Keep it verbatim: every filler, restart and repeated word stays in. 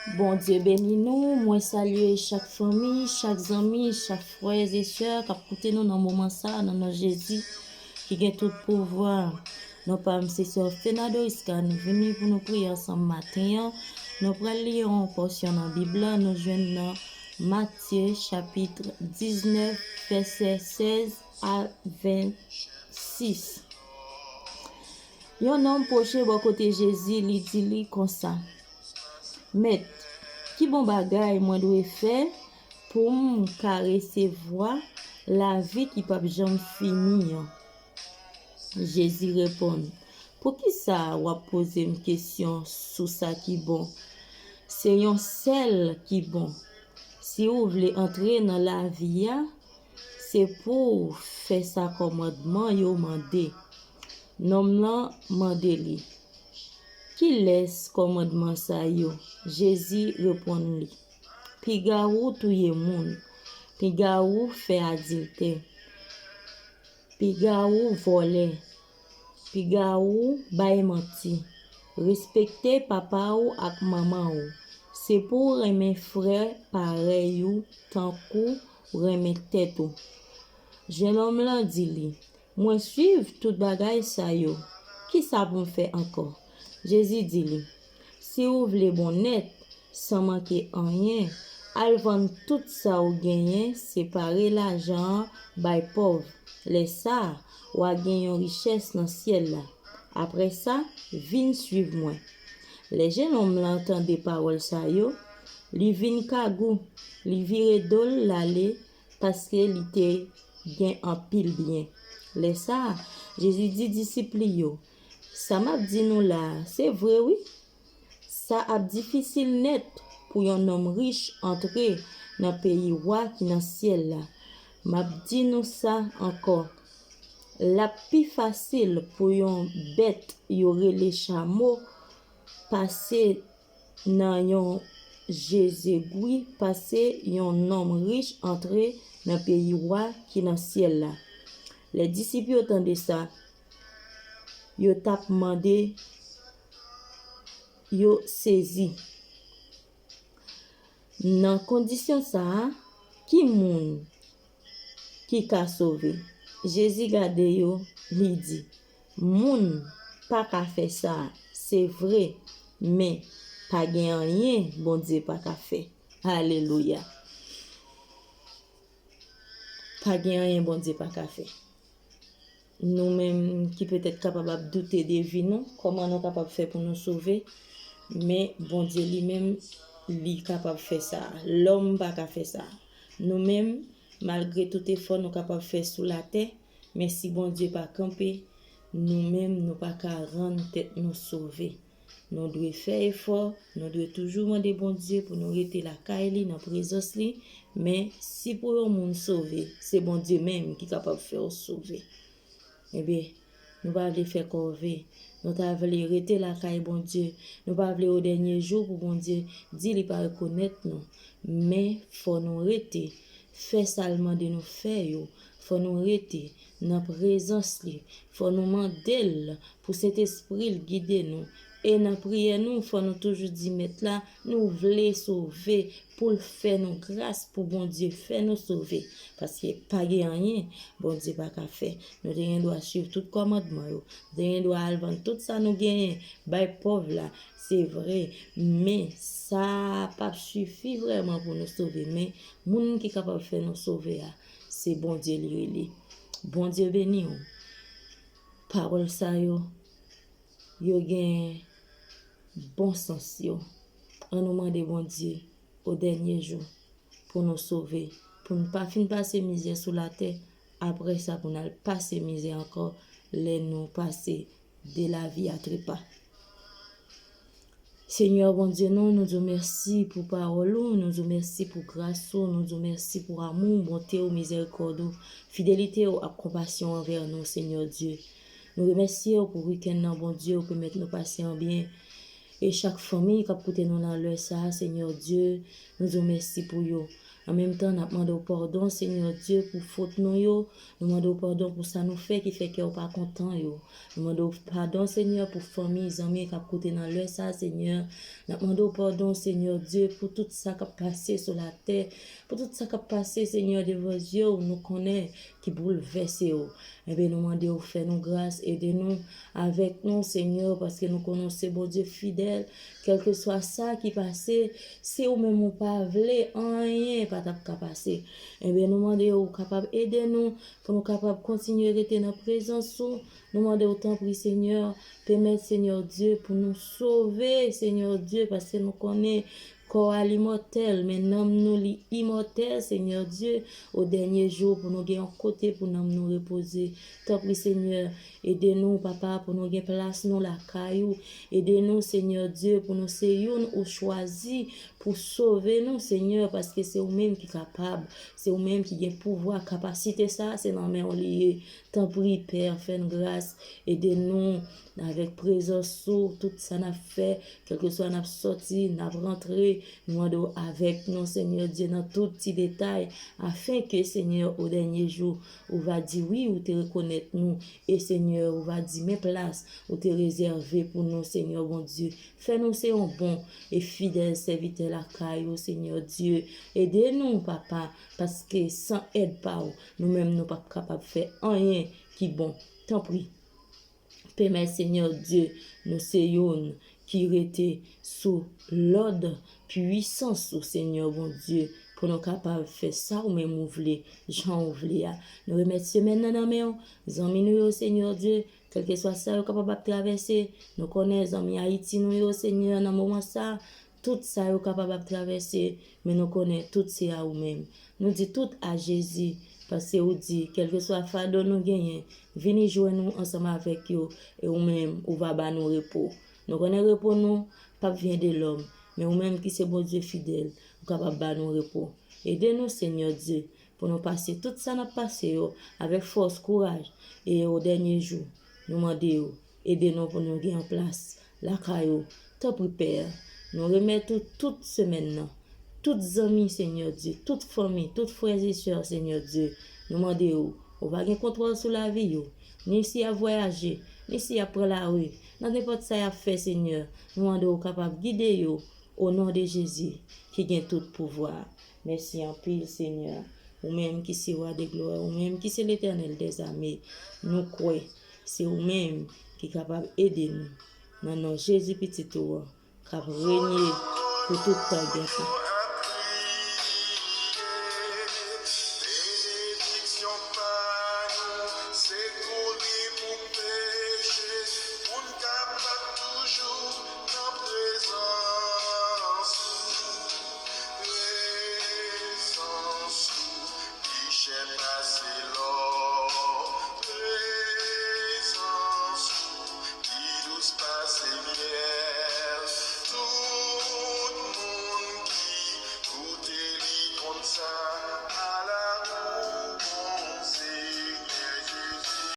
Bondye beni nou. Mwen salye chak fanmi, chak zanmi, chak frè e sè k ap koute nou nan moman sa a, nan non Jezi ki gen tout pouvwa. Non pa m se sè Fernando Isca, nou vini pou nou priye ansanm maten an. Nou pral li yon pòsyon nan Bib la, nou jwenn nan Matye chapit diznèf, vèsè sèz a vennsis. Yon nonm pwoche bò kote Jezi, li di li konsa, Mèt, ki bon bagay mwen dwe fè pou m ka resevwa lavi ki p ap janm fini an? Jezi reponn, Poukisa w ap poze m kesyon sou sa ki bon? Se yon sèl ki bon. Si w vle antre nan lavi a, se pou w fè sa kòmandman yo mande. Nonm lan mande li, Kilès kòmandman sa yo? Jezi reponn li, Piga ou touye moun, piga ou fè adiltè, piga ou vòlè, piga ou bay manti, respekte papa w ak manman w, se pou w renmen frè parèy ou tankou w renmen tèt ou. Jennonm lan di li, Mwen suiv tout bagay sa yo. Kisa pou m fè ankò? Jezi di li, Si w vle bon nèt, san manke anyen, al vann tout sa w genyen, separe lajan an bay pòv. Lè sa a, w a gen yon richès nan syèl la. Apre sa, vin suiv mwen. Lè jennonm lan tande pawòl sa yo, li vin kagou, li vire do l, l ale, paske li te gen anpil byen. Lè sa a, Jezi di disip li yo, Sa m ap di nou la a, se vre wi. Sa ap difisil nèt pou yon nonm rich antre nan peyi Wa ki nan syèl la. M ap di nou sa ankò, l ap pi fasil pou yon bèt yo rele chamo pase nan yon je zegwi pase yon nonm rich antre nan peyi Wa ki nan syèl la. Lè disip yo tande sa, yo t ap mande, yo sezi. Nan kondisyon sa a, ki moun ki ka sove? Jezi gade yo, li di, Moun pa ka fè sa, se vre, men pa gen anyen Bondye pa ka fè. Alelouya! Pa gen anyen Bondye pa ka fè. Nou menm ki petèt kapab ap doute de vi nou, kòman nou kapab fè pou nou sove? Men Bondye li menm, li kapab fè sa. Lòm pa ka fè sa. Nou menm, malgre tout efò nou kapab fè sou latè, men si Bondye pa kanpe, nou menm nou pa ka rann tèt nou sove. Nou dwe fè efò, nou dwe toujou mande Bondye pou nou rete lakay li, nan prezans li, men si pou yon moun sove, se Bondye menm ki kapab fè w sove. Ebyen, nou pa vle fè kòve, nou ta vle rete lakay Bondye, nou pa vle o dènye jou pou Bondye di li pa rekonèt nou, men fò nou rete, fè sa l mande nou fè yo, fò nou rete nan prezans li, fò nou mande l pou Sentespri l gide nou, e nan priyè nou, fò nou toujou di Mèt la, nou vle sove, pou l fè nou gras, pou Bondye fè nou sove, paske pa gen anyen Bondye pa ka fè. Nou te gen dwa suiv tout kòmandman yo, nou te gen dwa al vann tout sa nou genyen, bay pòv la, se vre, men sa p ap sifi vrèman pou nou sove, men moun ki kapab fè nou sove a, se Bondye li rele. Bondye beni w. Pawòl sa yo, yo gen bon sans yo. Ann nou mande Bondye o dènye jou pou nou sove, pou n pa fin pase mizè sou latè, apre sa pou n al pase mizè ankò lè nou pase de lavi a trepa. Senyè Bondye nou, nou di w mèsi pou pawòl ou, nou di w mèsi pou gras ou, nou di w mèsi pou amou w, bonte w, mizèrikòd ou, fidelite w ak konpasyon w anvè nou, Senyè Dye. Nou remèsye w pou wikenn nan, Bondye, ou pèmèt nou pase an byen. E chak fanmi k ap koute nou nan lè sa a, Senyè Dye, nou di w mèsi pou yo. An menm tan, n ap mande w padon, Senyè Dye, pou fot nou yo. Nou mande w padon pou sa nou fè ki fè kè w pa kontan yo. Nou mande w padon, Senyè, pou fanmi, zanmi k ap koute nan lè sa, Senyè. N ap mande w padon, Senyè Dye, pou tout sa k ap pase sou latè, pou tout sa k ap pase, Senyè, devan zye w, nou konnen ki boulvèse w. Enben, nou mande w fè nou gras, ede nou, avèk nou, Senyè, paske nou konnen w se Bondye fidèl. Kèlkeswa sa ki pase, si ou menm ou pa vle, anyen pa t ap ka pase. Enben, nou mande w kapab ede nou, pou nou kapab kontinye rete nan prezans ou. Nou mande w, tanpri, Senyè, pèmèt, Senyè Dye, pou nou sove, Senyè Dye, paske nou konnen kò a li mòtèl, men nanm nou li imòtèl, Senyè Dye, o dènye jou, pou nou gen yon kote pou nanm nou repoze. Tanpri, Senyè, ede nou, Papa, pou nou gen plas nou lakay ou. Ede nou, Senyè Dye, pou nou se youn ou chwazi pou sove nou, Senyè, paske se ou menm ki kapab, se ou menm ki gen pouvwa, kapasite sa, se nan men w li ye. Tanpri, Pè, fè n gras, ede nou avèk prezans ou, tout sa n ap fè, kèlkeswa n ap sòti, n ap rantre, nou mande w avèk nou, Senyè Dye, nan tout ti detay, afenke, Senyè, o dènye jou, ou va di wi, ou te rekonèt nou, e Senyè, ou va di men plas ou te rezève pou nou, Senyè Bondye. Fè nou se yon bon e fidèl sèvitè lakay ou, Senyè Dye. Ede nou, Papa, paske san èd pa w, nou menm nou p ap kapab fè anyen ki bon. Tanpri, pèmèt, Senyè Dye, nou se youn ki rete sou lòd pwisans ou, Senyè Bondye, pou nou kapab fè sa ou menm ou vle, jan ou vle a. Nou remèt semèn nan nan men w, zanmi nou yo, Senyè Dye, kèlkeswa sa yo kapab ap travèse, nou konnen zanmi Ayiti nou yo, Senyè, nan moman sa, tout sa yo kapab ap travèse, men nou konnen tout se a ou menm. Nou di tout a Jezi, paske ou di, kèlkeswa fado nou genyen, vini jwenn ou ansanm avèk yo, e ou menm, ou va ba nou repo. Nou konnen repo nou p ap vyen de lòm, men ou menm ki se Bondye fidèl, ou kapab ba nou repo. Ede nou, Senyè Dye, pou nou pase tout sa n ap pase yo avèk fòs, kouraj, e o dènye jou, nou mande w, ede nou pou nou gen yon plas lakay ou. Tanpri, Pè, nou remèt ou tout semèn nan, tout zanmi, Senyè Dye, tout fanmi, tout frè e sè, Senyè Dye, nou mande w, ou va gen kontwòl sou lavi yo, ni si y ap vwayaje, ni si y ap pran lari, nan nenpòt sa y ap fè, Senyè, nou mande w kapab gide yo, o non de Jezi, ki gen tout pouvwa. Mèsi anpil, Senyè. Ou menm ki se Wa de glwa, ou menm ki se Letènèl dèzame, nou kwè se ou menm ki kapab ede nou. Nan non Jezi, Pitit ou an, k ap renye pou tout tan gen tan.